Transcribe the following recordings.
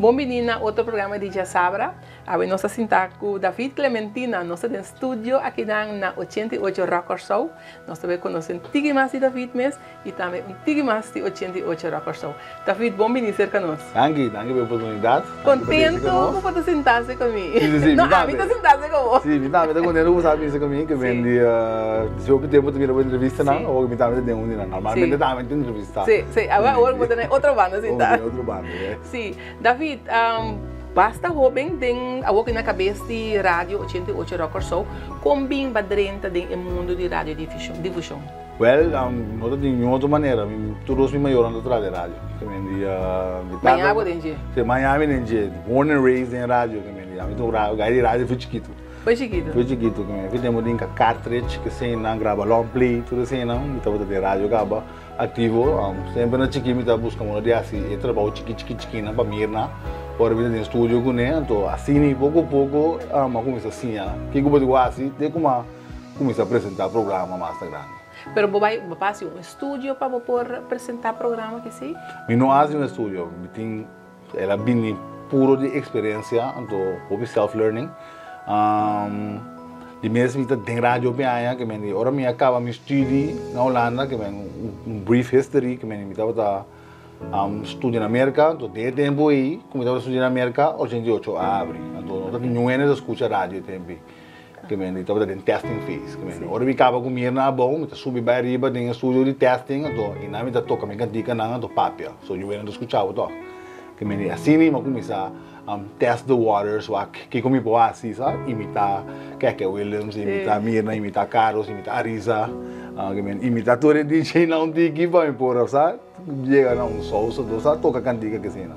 Bon bini na otro programa di Djasabra. Awe nos ta sinta ku David Clementina. Nos ta den studio akinan na 88 Rock Kòrsou. Nos ta bai konosé un tiki mas di David mes i tambe un tiki mas di 88 Rock Kòrsou. David, bon bini serka nos. Danki, danki pa e oportunidat. Kontentu ku bo ta sintase ku mi. Si, si, si. No, ami ta sintase ku bo. Si, mi tambe ta kontentu ku bo sa bisa ku mi, ku men di hopi tempu ta mira bo entrevistanan, awor mi tambe ta den un di nan. Normalmente tambe ta entrevista. Si, si. Awor bo ta na e otro banda sinta. Awor bo ta na e otro banda, yes. Si. David, basta hoben den awor na kabes di Radio 88 Rock Kòrsou, kon bin ba drenta den e mundu di radio difushon? Wèl, no ta tin niun otro manera. Tur dos mi mayornan ta traha den radio. Ke men di mi tata. Maña bo den dje? Si, maña mi den dje. Born and raised den radio. Ke men di ami ta un gai di radio for chikitu. For chikitu? For chikitu. Ke men di tempu tin cartridge, kesenan, graba long play, tur esenan. Mi tabata den radio kaba. Aktivo, semper na chikí mi ta buska moda di hasi e trabou chikí chikí chikínan pa Mirna ora mi ta den studio kuné, anto asina poko poko mi a kuminsá siña kiko bo tin ku hasi te ku mi a kuminsá presentá programa mas ta grandi. Pero bo bai bo pa hasi un estudio pa bo por presentá programa kesei? Mi no hasi un estudio, mi tin El a bini puro di experiencia, anto hopi self learning. Di mes mi ta den radio hopi aña, ke men ora mi a caba mi studie na Hulanda, ke men un brief history, ke men mi tabata studia na Merca, anto den e tempo ei ku mi tabata studia na Merca, 88 a abri, anto no ta niun hende ta scucha radio e tempo ei. Ke men di tabata den testing phase. Ke men ora mi kaba ku Mirna abou, mi ta subi bai riba den e studio di testing, anto i nan mi ta toka mi kantikanan anto papia. So yu hende ta skucha bo tòg. Ke men di asina mi a kuminsá test the waters wak kiko mi por hasi sa, imitá Keke Willems, imitá Mirna, imitá Carlos, imitá Arisa, ke men imitá tur e DJ-nan un tiki pa mi por sa yega na un sous anto sa toka kantika kesina.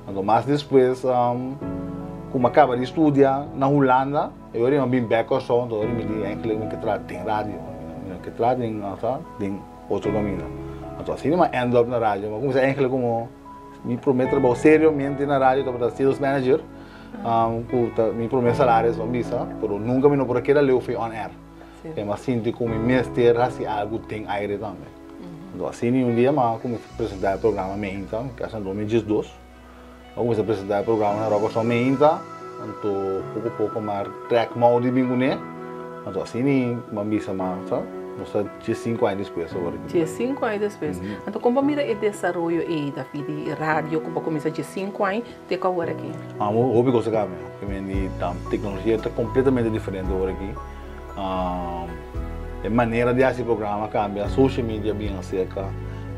Anto mas despues ku mi a kaba di studia na Hulanda, e ora mi a bin bek Kòrsou, anto ora mi di eindelijk mi ke traha den radio, mi no ke traha den sa den otro kaminda. Anto asina mi a end up na radio, mi a kuminsá eindelijk komo mi promé trabou seriamente na radio tabata sales manager, ku ta mi promé salario esei mi bisa, pero nunka mi no por a keda leu for on air. Mi a sinti ku mi mester hasi algu den aire tambe. Anto asina un dia mi a kuminsá presentá e programa Meinta, kasi na 2012. Mi a kuminsá presentá e programa na Rock Kòrsou Meinta, anto poko poko mi a trèk mou di bin kuné. Anto asina mi a bisa ma sa nos ta 15 aña despues awor aki. 15 aña despues. Anto kon bo a mira e desaroyo ei David di radio ku bo a kuminsá 15 aña te ku awor aki? Amo hopi kos a kambia. Teknologia ta kompletamente diferente awor aki. E manera di hasi programa a cambia, social media bin acerca,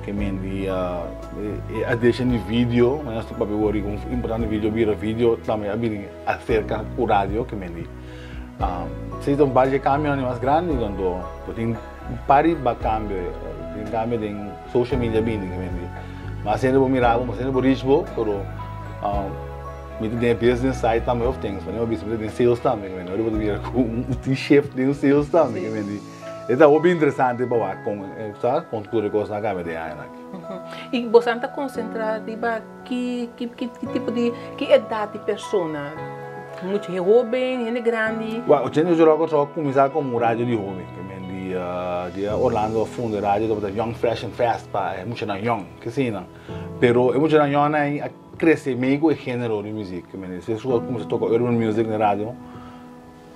ke men di e addition di video, nos ta papia wor di con importante video bira, video tambe a bini acerca cu radio, ke men di si ta un par di e cambionan di mas grandi, anto bo tin un par di cambio, tin cambio den social media bini, ke men di mas hende bo mira bo, mas hende bo reach bo, pero. Mi ta den e business side tambe of things, wanneer bo bisa mi ta den sales tambe, ke mende ora bo ta mira ku un shift den sales tambe, ke mende e ta hopi interesante pa wak kon sa kon tur e kosnan a kambia den e añanan aki. I boso ta konsentrá riba ki ki ki tipo di ki edat di persona? Mucha hende hoben, hende grandi? Wak, 88 Rock Kòrsou a kuminsá komo un radio di hoben, ke mende dia Orlando a funda e radio tabata Young Fresh and Fast pa e muchanan yòn, keseinan. Pero e muchanan yòn ei a Crece mei cu e genero di muziek. Mi despues cu a cuminsa toca urban music na radio,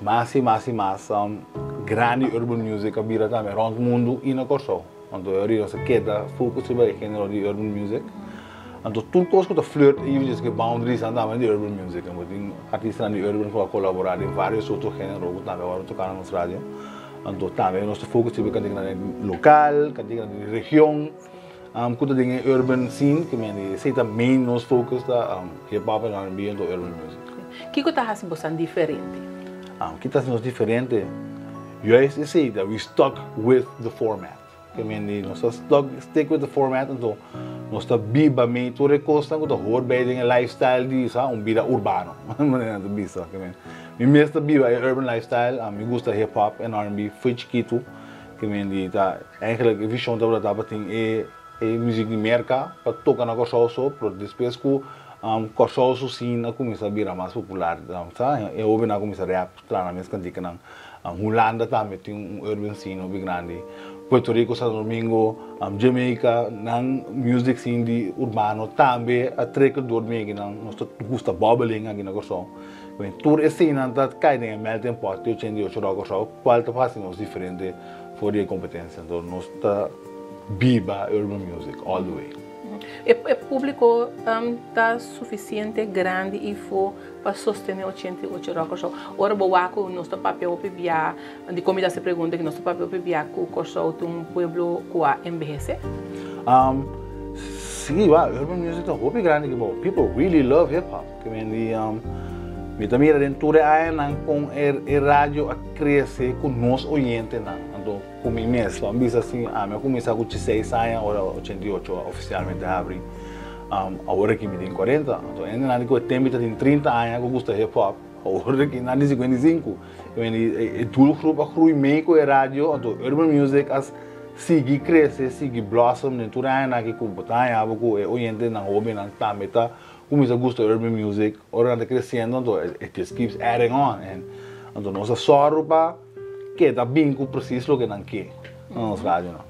mas y mas y mas grandi urban music a bira tambe rond mundo y na Corsou. Anto e ora nos a keda focus riba e genero di urban music. Anto tur cos cu ta flirt eventjes cu e boundaries nan tambe di urban music. Bo tin artistanan di urban cu a colabora den varios otro genero cu tambe awor a toca na nos radio. Anto tambe nos ta focus riba e canticanan local, canticanan di region. Ku ta den e urban scene ke men di esei ta main nos focus ta hip hop en R&B anto urban music. Kiko ta hasi bosan diferente? Ki ta hasi nos diferente? Juist esei that we stuck with the format. Ke men di nos ta stuck stick with the format anto nos ta biba mei tur e kosnan ku ta hoor bij den e lifestyle di sa un bida urbano manera nan ta bisa. Ke men mi mes ta biba e urban lifestyle mi gusta hip hop en R&B fo'i chikitu. Ke men di ta eigenlijk e vision tabata tabatin e e muziek di Merka pa toka na Kòrsou so, pero despues ku Kòrsou su scene a kuminsá bira mas popular sa e hobennan a kuminsá rap traha nan mes kantikanan. Hulanda tambe tin un urban scene hopi grandi. Puerto Rico, Santo Domingo, Jamaica, nan music scene di urbano tambe a trickle door mi akinan. Nos ta gusta bubbling aki na Kòrsou. Tur eseinan ta kai den e melting pot di 88 Rock Kòrsou, kual ta hasi nos diferente for di e kompetensia. Anto nos ta biba urban music all the way. E públiko ta sufisiente grandi i fo pa sostené 88 Rock Kòrsou? Ora bo wak ku nos ta papia hopi bia, di kon mi ta hasi pregunta ku nos ta papia hopi bia ku Kòrsou ta un pueblo ku a enbehesé? Sí, wak, urban music ta hopi grandi aki bo. People really love hip hop. Ke men di, mi ta mira den tur e añanan kon e radio a krese ku nos oyentenan. Anto ku mi mes, pa mi bisa asin, ami a kuminsá ku dieseis aña ora 88 ofisialmente habri. Awor aki mi tin 40. Anto hendenan di ku e tempu ta tin 30 aña ku gusta hip hop, awor aki nan tin 55. Ke men di, e doelgroep a groei mee ku e radio, anto urban music a sigui krese, sigui blossom den tur e añanan aki ku bo ta haña bo ku e oyentenan hobennan tambe ta kuminsá gusta urban music. Ora nan ta kresiendo anto it just keeps adding on and anto nos a sòru pa keda bin ku presis loke nan ke na nos radionan.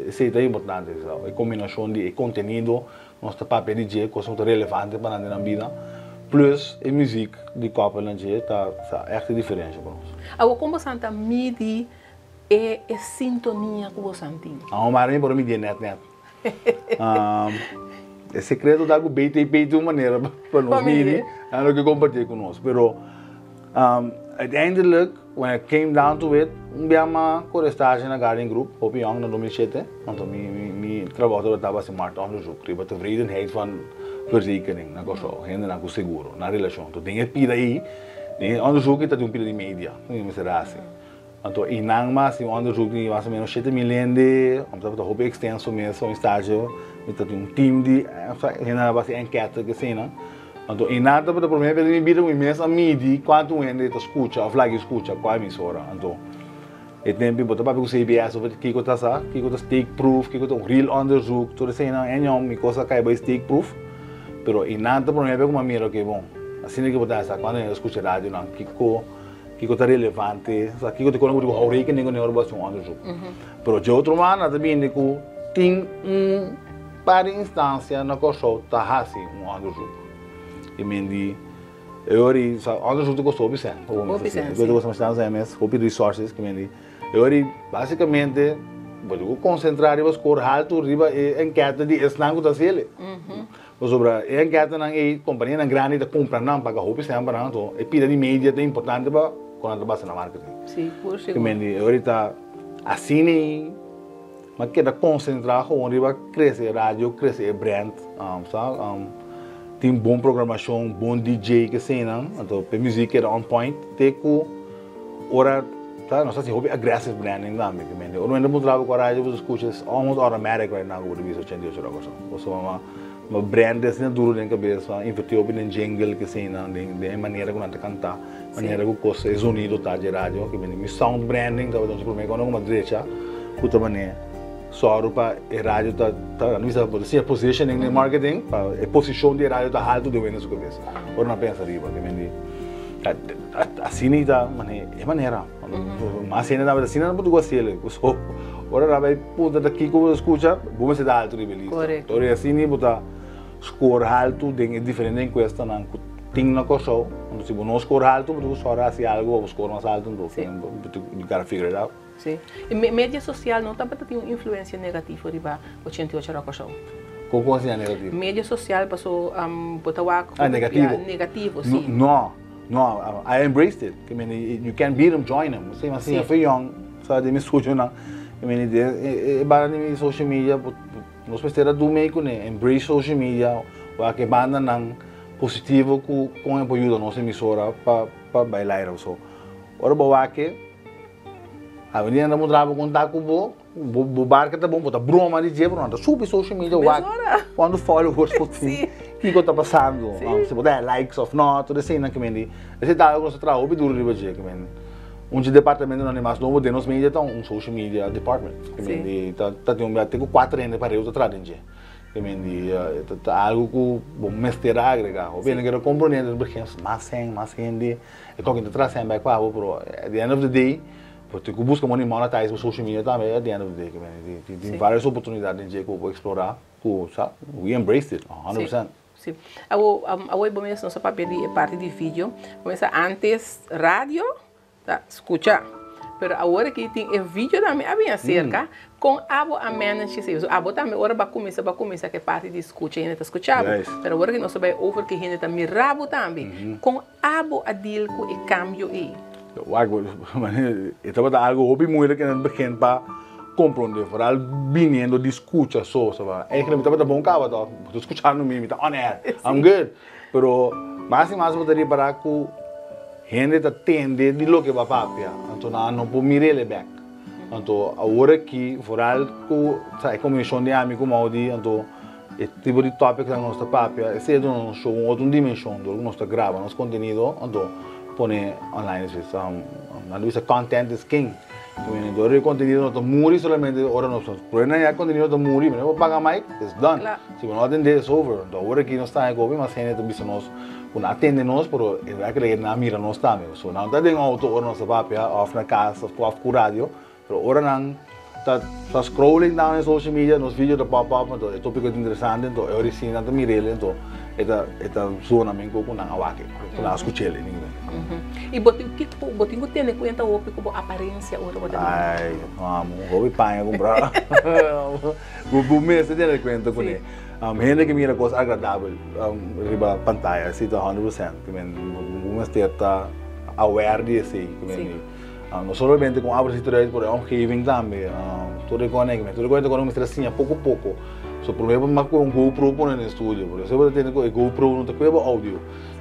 Esei ta importante, e kombinashon di e kontenido nos ta papia di dje, kosnan ku ta relevante pa nan den nan bida, plus e muzik di kòpelnan dje ta ègt e diferensha pa nos. Awor kon bosan ta midi e sintonia ku bosan tin? Awor mara mi por midié nèt nèt. E sekreto ta ku BTP tin un manera pa nos midi nan lo ke kompartí ku nos. Pero uiteindelijk when it came down to it, un bia m'a kore stage na Guardian Group, hopi yòn, na 2007. Anto mi trabou tabata hasi marktonderzoek riba tevredenheid van verzekering na Kòrsou, hendenan ku seguro, nan relashon. Anto den e pida ei, den e onderzoek ei ta tin un pida di media ku mi mester hasi. Anto einan mas tin un onderzoek di mas o menos 7000 hende, mi tabata hopi extenso mes pa mi stage, mi ta tin un team di hende a hasi enkete asina. Anto einan tabata prome bes den mi bida ku mi mes a midi kuantu hende ta skucha òf laga skucha kua emisora. Anto e tempu bo ta papia ku CBS over kiko ta sa, kiko ta steekproef, kiko ta un real onderzoek, tur eseinan eño mi kos a kai bai steekproef. Pero einan ta prome bes ku mi a mira oke bon, asina ke bo ta sa kuantu hende ta skucha radionan, kiko. Kiko ta relevante, osea kiko ta kona ku hou rekening ku ora bo hasi un onderzoek. Pero dje otro banda ta bini ku tin un par di instansia na Kòrsou ta hasi un onderzoek. I men di e ora ei, osea onderzoek ta kosta hopi sèn, pa bo mester hasi. Ta kosta masha sèn mes, hopi resources, ki men di e ora ei basikamente bo tin ku konsentrá riba skor haltu riba e enkète di esnan ku ta hasi el'e. Pasobra e enketanan ei, kompanianan grandi ta kumpra nan, paga hopi sèn pa nan, anto e pida di media ta importante pa kon nan ta basa na marketing. Sí, pur sigur. Ke men di ahorita asina ei mi a keda konsentrá gewoon riba krese e radio, krese e brand, sa, tin bon programashon, bon DJ keseinan, anto pa e muzik keda on point te ku ora ta nos ta hasi hopi aggressive branding tambe, ke men di ora bo entra bo ku radio bo ta skucha is almost automatic right now ku bo ta bisa 88 Rock Kòrsou. Pasobra ma brand asina duru den kabes, a inverti hopi den jingle keseinan, den e manera ku nan ta kanta, manera ku kos e zonido ta dje radio, ke men di mi sound branding tabata un prome kos ku mi a drecha ku ta manera sòru pa e radio ta ta nan bisa bo ta siña positioning den marketing pa e posishon di e radio ta haltu den wende su kabes ora nan pensa riba, ke men di. Asina ta e manera. Mas hende tabata asina nan por tugu hasiel. So ora nan bai puntra ta kiko bo ta skucha, bo mester ta altu riba e lista. Ora asina bo ta score haltu den e diferente enkuestanan ku tin na Kòrsou. Anto si bo no score haltu bo ta sòru hasi algu pa bo score mas altu. Anto you gotta figure it out. Sí. E media sosial no tabata tin un influensia negativo riba 88 Rock Kòrsou? Kon kon asina negativo? Media sosial paso bo ta wak. Ah, negativo. Negativo, sí. No, no, I embraced it. Ke mende, you can't beat 'em, join 'em. Esei mas siña fe yòn, sa den mi studionan. Ke mende, e banda di mi social media, nos mester a du mei kuné, embrace social media, wak e bandanan positivo ku kon e por yuda nos emisora pa pa bai laira. So, ora bo wak e, awendia nan ta mustrabo kon ta ku bo. Bo barca ta bon, bo ta broma di dje, pero nan ta subi social media wak cuanto followers bo tin, kico ta pasando, si bo ta haya likes of no, tur eseinan ke men di, esei ta algo ku nos ta traha hopi duro riba dje, ke men un dje departamentonan di mas nobo den nos media ta un social media department, ke men di ta tin un bia te ku kuater hende pareu ta traha den dje, ke men di ta algo ku bo mester a agrega, hopi hende ke ta komprende, mas hende, mas hende, e koke ta traha sèn bai ku abo, pero at the end of the day. Bo tin ku buska money monetize bo social media tambe at the end of the day. Tin tin varios oportunidat den dje ku bo por eksplorá ku sa we embraced it a hundred percent. Si. Awo awo bo mes nos a papia di e parti di video. Bo mes a antes radio ta skucha pero awor aki tin e video tambe a bin aserka kon abo a manage esei. Pasobra abo tambe ora bo a kuminsa bo a kuminsa ku e parti di skucha hende ta skucha bo. Pero awor aki nos a bai over ku hende ta mira bo tambe. Kon Abo a deal ku e kambio ei? Wak, e tabata algo hopi moeilijk in het begin pa comprende, vooral biniendo di scucha so, sa Eigenlijk mi tabata bon caba toch, bo ta scuchando mi, mi ta on air, I'm good. Pero mas y mas bo ta ripara cu hende ta tende di loke bo a papia, anto nan no por mir'el bek. Anto awor aki, vooral cu sa e combinacion di ami cu Maudy, anto E tipo di topicnan nos ta papia, esei a duna nos show un otro dimension dor ku nos ta graba nos kontenido anto pone online despues. Nan ta bisa content is king. Dor di e kontenido no ta muri solamente ora nos pone nan ya kontenido ta muri, manera bo paga mic, it's done. Si bo no atende it's over. Anto awor aki nos ta haña ku hopi mas hende ta bisa nos ku nan atende nos pero e werkelijkheid nan a mira nos tambe. So nan ta den auto ora nos ta papia òf na kas òf ku radio. Pero ora nan ta ta scrolling down den social media, nos video ta pop up, anto e topico ta interesante, anto e ora si nan ta mir'el, anto e ta e ta zona men ku nan a wak e, ku nan a skuch'el in inglés. I bo tin ki bo tin ku tene kuenta hopi ku bo aparensia ora bo ta bini? Ai, amo, hopi paña kumpra. Bo bo mester tene kuenta kuné. Hende ke mira kos agradabel riba pantaya, esei ta hundred percent. Bo mester ta aware di esei. No solamente con abra sitio eruit, pero e omgeving tambe. Tur e cosnan aki. Tur e cosnan cu mester a siña poco poco. So prome bo mas cu un GoPro pone den studio. Porque bo ta tende cu e GoPro no ta cueba audio.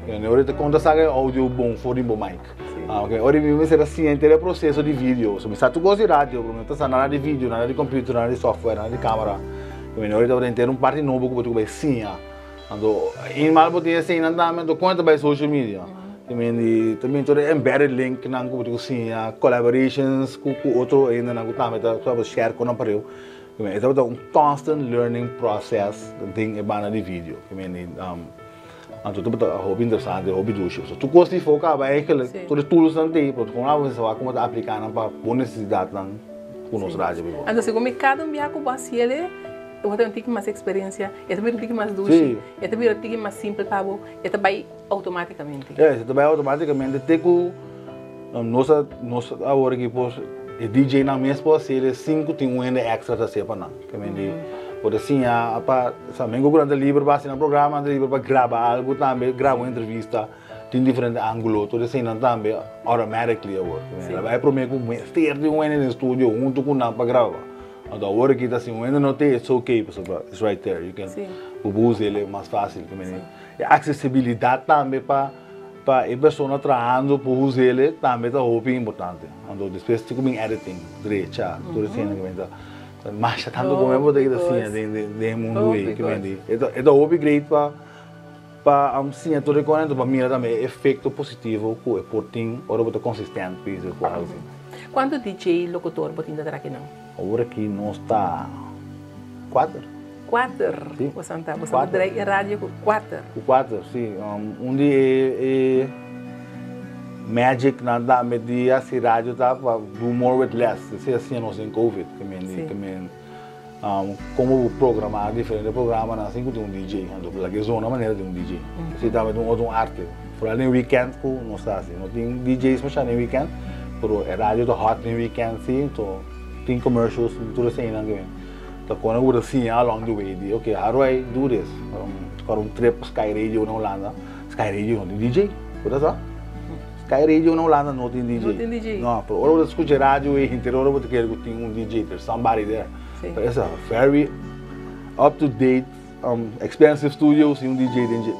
Y ora ta conta saca e audio bon for di bo mic. Ora mi mester a siña henter e proceso di video. So mi sa tur cos di radio, pero mi no ta sa nada di video, nada di computer, nada di software, nada di camera. Ora tabata henter un parti nobo cu bo tin cu bay siña. Anto eenmaal bo tin eseinan tambe anto kon e ta bai social media? Te men di ta bin tur e embedded linknan ku bo tin ku siña, collaborations ku ku otro hendenan ku tambe ta ta share ku nan pareu. Te men e tabata un constant learning process den e banda di video. Te men di anto tabata hopi interesante, hopi dushi. Pasobra tur kos di for kaba eigenlijk tur e toolsnan t'ei pero kon abo mester wak komo ta apliká nan pa bo nesesidatnan ku nos radio bibo. Anto segun mi kada un biaha ku bo hasi el Bo ta un tiki mas experiencia, e ta bira un tiki mas dushi, e ta bira un tiki mas simpel pa bo, e ta bai automaticamente. Yes, e ta bai automaticamente te cu nos a nos awor aki por e DJ nan mes por hacer e sin cu tin un hende extra ta hacer pa nan. Ke men di bo ta siña pa sa men cu nan ta liber pa haci nan programa, nan ta liber pa graba algo tambe, graba un entrevista, tin diferente angulo, tur eseinan tambe automatically awor. Ke men a bai prome cu mester tin un hende den studio hunto cu nan pa graba. Anto awor aki ta si un hende no te it's okay pasobra it's right there you can bo por usa el mas facil ke meni e accesibilidad tambe pa pa e persona trahando por usa el tambe ta hopi importante anto despues tin ku bin editing drecha tur esena ke meni ta masha tanto como bo ta kita siña den den e mundo ei ke meni e ta e ta hopi great pa pa siña tur e kos anto pa mira tambe e efecto positivo ku e por tin ora bo ta consistent bezig ku algo asina. Kuantu DJ locutor bo tin ta traha kinan? Awor aki nos ta kuater. Kuater? Si. Bosan ta, bosan ta drai e radio ku kuater. Ku kuater, si. Un di e e magic nan tambe di hasi radio ta pa do more with less. Esei a siña nos den covid. Ke men di, ke men komo bo programa diferente programanan sin ku tin un DJ. Anto laga e zona manera tin un DJ. Esei tambe ta un otro arte. Foral den weekend ku nos ta hasi. No tin DJ's masha den weekend, pero e radio ta hot den weekend si. Anto tin commercials, tin tur eseinan ke ta pone ku bo ta siña along the way di ok, how do I do this? Kòrda un trip pa Sky Radio na Hulanda, Sky Radio no tin DJ, bo ta sa? Sky Radio na Hulanda no tin DJ. No tin DJ. No, pero ora bo ta skucha e radio ei henter ora bo ta kere ku tin un DJ, there's somebody there. Pero es a very up to date Expensive studio sin un DJ den dje.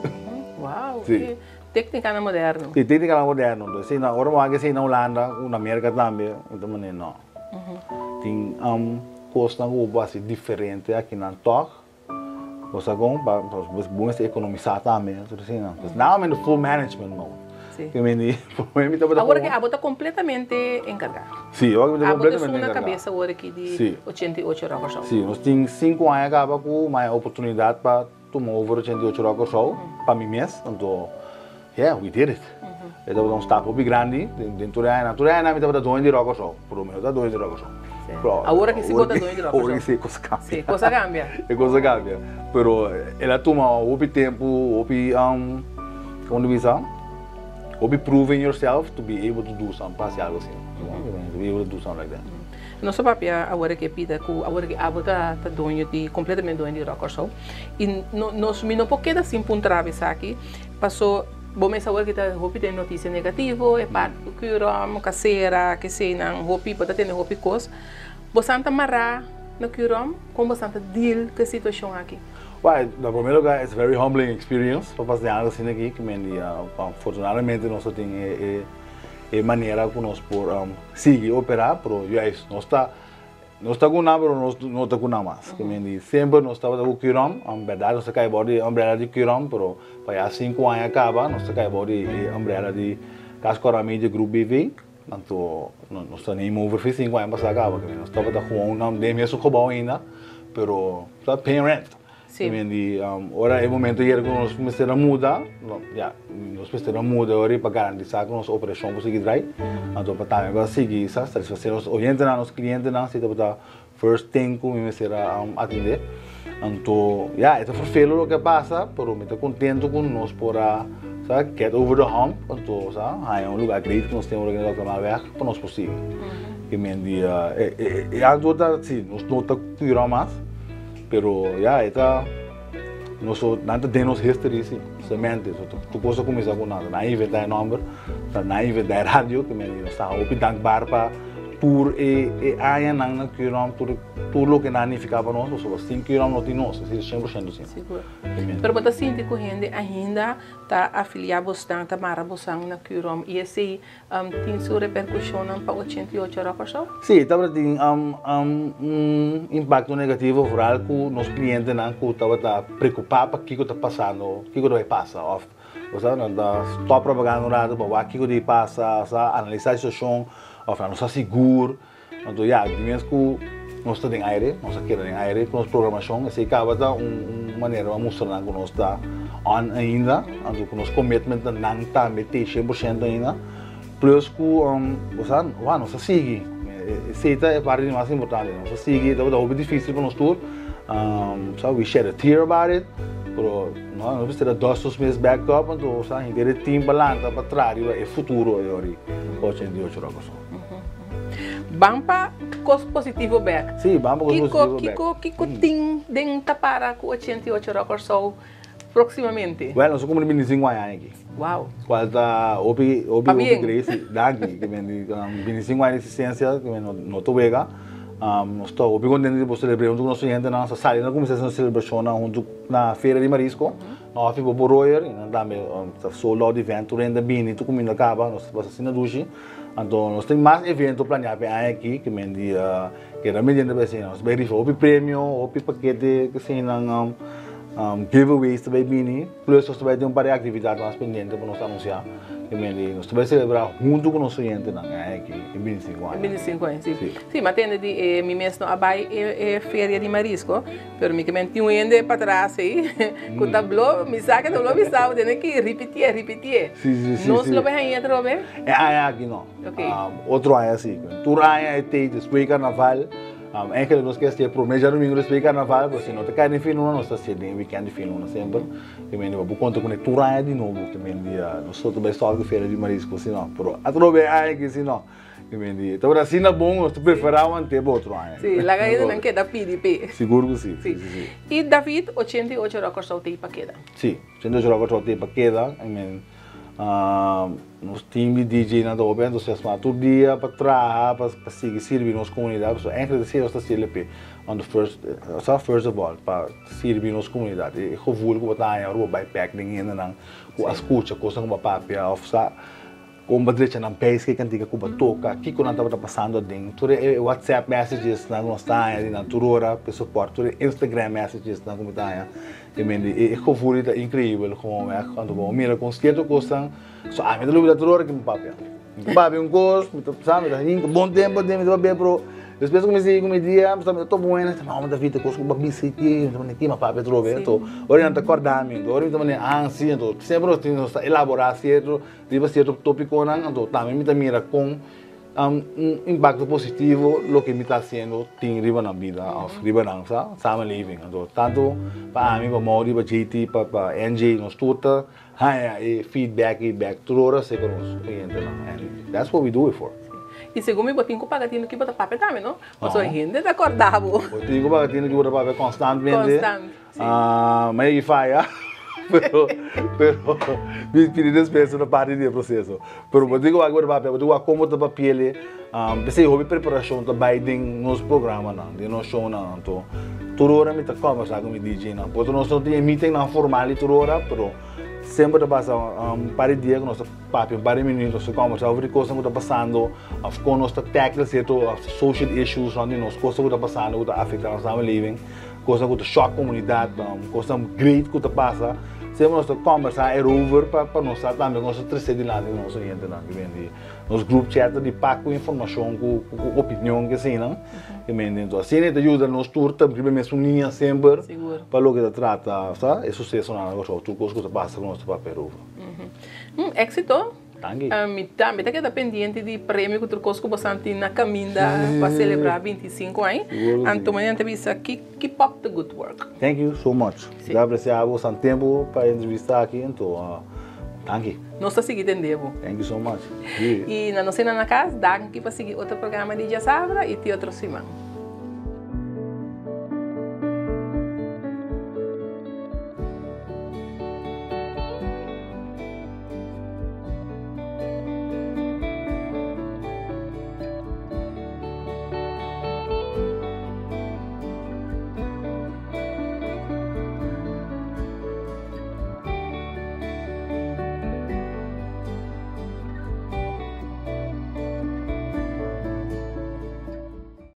Wow, sí. Técnicanan moderno. Sí, técnicanan moderno. Entonces, sí, ora bo wak esei na Hulanda, ku na Merka tambe, mi ta manera no. Tin kosnan ku bo por hasi diferente akinan tòg. Bo sa kon? Pa bo mester ekonomisá tambe, tur asina. Pues now I'm in the full management mode. Sí. Awor aki abo ta completamente encarga. Sí, awor aki mi ta completamente encarga. Abo ta esun na cabeza awor aki di 88 Rock Kòrsou. Sí, nos tin 5 aña caba cu mi haya oportunidad pa tuma over 88 Rock Kòrsou pa mi mes, anto yeah, we did it. E tabata un stap hopi grandi den tur e añanan. Tur e añanan mi tabata doño di Rock Kòrsou, pero mi no ta doño di Rock Kòrsou. Sí. Awor aki si bo ta doño di Rock Kòrsou. Awor aki si e kos kambia. Sí, kos a kambia. E kos a kambia. Pero el a tuma hopi tempu, hopi, komo ta bisa, hopi proving yourself to be able to do some, pa hasi algo asina. To be able to do something like that. Nos a papia awor aki Pieter ku awor aki abo ta doño di, kompletamente doño di Rock Kòrsou. I nos, mi no por keda sin puntra bo esaki, paso. Bo mes awor ki ta hopi den noticia negativo, e parti ku Curom, kasera, keseinan, hopi, bo ta tende hopi kos. Bo san ta mará na Curom? Kon bo san ta deal ku e situashon aki? Wèl, na promé lugá es very humbling experience pa pasa den algu asina aki, ku men di afortunadamente nos ta tin e e manera ku nos por sigui operá, pero juist nos ta Nos ta ku nan pero nos no ta ku nan mas. Ke men di semper nos tabata ku Curom, en berdad nos ta kai bou di e umbrella di Curom, pero pa ya sinku aña kaba nos ta kai bou di e umbrella di Cas Cora Media Group BV. Anto nos ta neem over fi sinku aña pasa kaba, ke men nos tabata gewoon den e mesun gebou ainda, pero ta paying rent. Sí. Men di, ora e momento yega ku nos mester a muda, ya, nos mester a muda ora pa garantisa ku nos operashon por sigui drai. Anto pa tambe pa sigui sa satisfasé nos oyentenan, nos klientenan, si tabata first thing ku mi mester a atendé. Anto, ya, e ta ferfelu loke a pasa, pero mi ta kontento ku nos por a sa get over the hump, anto sa haña un lugar great ku nos tin ora ku nos ta pa nos por sigui. Ke men di, e antwoord ta si, nos no ta kura mas. Pero ya e ta nos nan ta den nos history si, semente. So tur cos a cuminsa cu nan. Nan a inventa e nomber, nan a inventa e radio, cu nos ta hopi dankbaar pa tur e e añanan na Curom, tur tur loke nan a nifica pa nos, pasobra sin Curom no tin nos, esei ta 100% sin. Sigur. Pero bo ta sinti cu hende ainda ta afilia bosnan, ta mara bosnan na Curom y esei Tin su repercusionnan pa 88 ora Kòrsou? Sí, tabata tin un impacto negativo vooral cu nos clientenan cu tabata preocupa pa kico ta pasando, kico ta bay pasa of osea nan ta stop trabajando un rato pa wak kico ta bay pasa, osea analisa e situacion of nan no sa sigur. Anto ya, di mes cu nos ta den aire, nos a keda den aire cu nos programacion, esey caba ta un manera pa mustra nan cu nos ta on ainda, anto cu nos commitment na nan tambe te 100% ainda, plus cu bo sa, wou nos a sigui, esey ta e parti di mas importante, nos a sigui, tabata hopi dificil pa nos tur, sa we shed a tear about it, pero nos mester a dust nos mes back up, anto sa henter e team pa lanta pa traha riba e futuro e ora 88 Rock Kòrsou. Ban pa kos positivo bek. Sí, ban pa kos positivo bek. Kiko, kiko tin den tapara ku 88 Rock Kòrsou próksimamente? Wèl, nos a kumpli 25 aña aki. Wow. Kual ta hopi, hopi, hopi great. Danki. Ke men di 25 aña di eksistensia, ke men no ta wega. Nos ta hopi kontento di por selebr'é huntu ku nos hendenan. Nos a sali na kuminsá hasi nos selebrashonnan huntu na Feria di Marisco. Na Hòfi Bobo Royer, i nan tambe ta sold out event, tur hende a bini, tur kuminda kaba, nos ta pasa asina dushi. Anto nos tin mas evento planeá pa e aña aki, ke men di keda mediante pa esei. Nos ta bai rifa hopi premio, hopi pakete eseinan, giveaways ta bai bini, plus nos ta bai tin un par di aktividat mas pendiente pa nos anunsiá. Ke men di nos ta bai selebrá huntu ku nos oyentenan e aña aki, e 25 aña. E 25 aña, si. Si, mi a tende di e mi mes no a bai e feria di marisco. Pero mi ke men tin un hende patras ei ku ta blo mi sa ke ta blo bisa bo tene ki ripitié ripitié. Sí, sí, sí. Nos lo bay haña atrobe? E aña aki no. Ok. Otro aña sí. Tur aña e tei despues di karnaval. Eigenlijk nos ke hasié promé djadumingu despues di karnaval, pero si no ta kai den fin luna nos ta hasié den weekend di fin luna semper. Ke men di bo konta kuné tur aña di nobo. Ke men di nos ta bay stòp ku feria di marisco si no. Pero atrobe e aña aki si no. Tabata asina bon, nos ta preferá want'é pa otro aña. Sí, laga hendenan keda pidi p'e. Sigur ku sí, sí, sí, sí. I David, 88 ora Kòrsou t'ei pa keda. Sí, 88 ora Kòrsou t'ei pa keda. I mean, nos team di DJ-nan ta hopi entusiasmá tur dia pa traha, pa sigui sirbi nos komunidat. Pasobra eigenlijk esei nos ta hasiel p'e, on the first, osea first of all, pa sirbi nos komunidat. E gevoel ku bo ta haña ora bo bai bèk den hendenan ku a skucha kosnan ku bo a papia òf sa. Kon bo drecha nan pais ke kantika ku bo toka, kiko nan tabata pasando aden, tur e WhatsApp messages nan ku nos ta haña di nan tur ora pa e support, tur e Instagram messages nan ku mi ta haña, i mi di e gevoel ta increibel gewoon weg, anto bo mira kon sierto kosnan, so ami ta lubida tur ora ke mi papia, mi ta papia un kos, mi ta sa mi ta hinka bon tempo aden mi ta papia pero. Despues ku mi sigui ku mi dia, mi ta topa un hende, ta mama David, e kos ku bo a bisa aki, mi ta manda kima papia atrobe. Anto, ora nan ta kòrda mi, anto ora mi ta manda ah si, anto semper nos tin, nos ta elaborá sierto, riba sierto tópikonan, anto tambe mi ta mira kon un impakto positivo loke mi ta hasiendo tin riba nan bida òf riba nan sa samenleving. Anto tantu pa ami, pa Maury, pa JT, pa NJ, nos tur ta haña e feedback ei bèk tur ora serka nos klientenan and that's what we do it for. I segun mi bo tin ku paga tinu ki bo ta papia tambe no? Pasobra hende ta kòrda bo. Bo tin ku paga tinu ki bo ta papia konstantmente. Konstant, si. Ma e faya pero pero mi pidi despensa na parti di e proseso. Pero bo tin ku wak ki bo ta papia, bo tin ku wak kon bo ta papi'e. P'esei hopi preparashon ta bai den nos programanan, den nos shownan. Anto tur ora mi ta kòmbersá ku mi DJ-nan. Por nos no tin e meetingnan formal di tur ora, pero semper ta pasa un par di dia ku nos ta papia un par di minüt, nos ta kòmbersá over di kosnan ku ta pasando òf kon nos ta tackle sierto social issues rònt di nos, kosnan ku ta pasando ku ta afektá nos samenleving, kosnan ku ta shòk komunidat, kosnan great ku ta pasa. Semper nos ta kòmbersá erover pa nos sa tambe kon nos ta trese dilanti nos oyentenan. Nos group chat ta di pak ku informashon ku opinion ke eseinan. Ke mende enton asina e ta yuda nos tur ta riba e mesun liña semper pa loke ta trata sa e susesonan na Kòrsou tur kos ku ta pasa ku nos ta papia erover. Éxito. Danki. Mi tambe ta keda pendiente di premio ku tur kos ku bosan tin na kaminda pa selebrá 25 aña. Anto manera nan ta bisa keep up the good work. Thank you so much. Mi ta apresiá bosan tempu pa e entrevista aki anto. Danki. Nos ta sigui tende bo. Thank you so much. I na nos hende na kas, danki pa sigui otro programa di Djasabra i ti otro siman.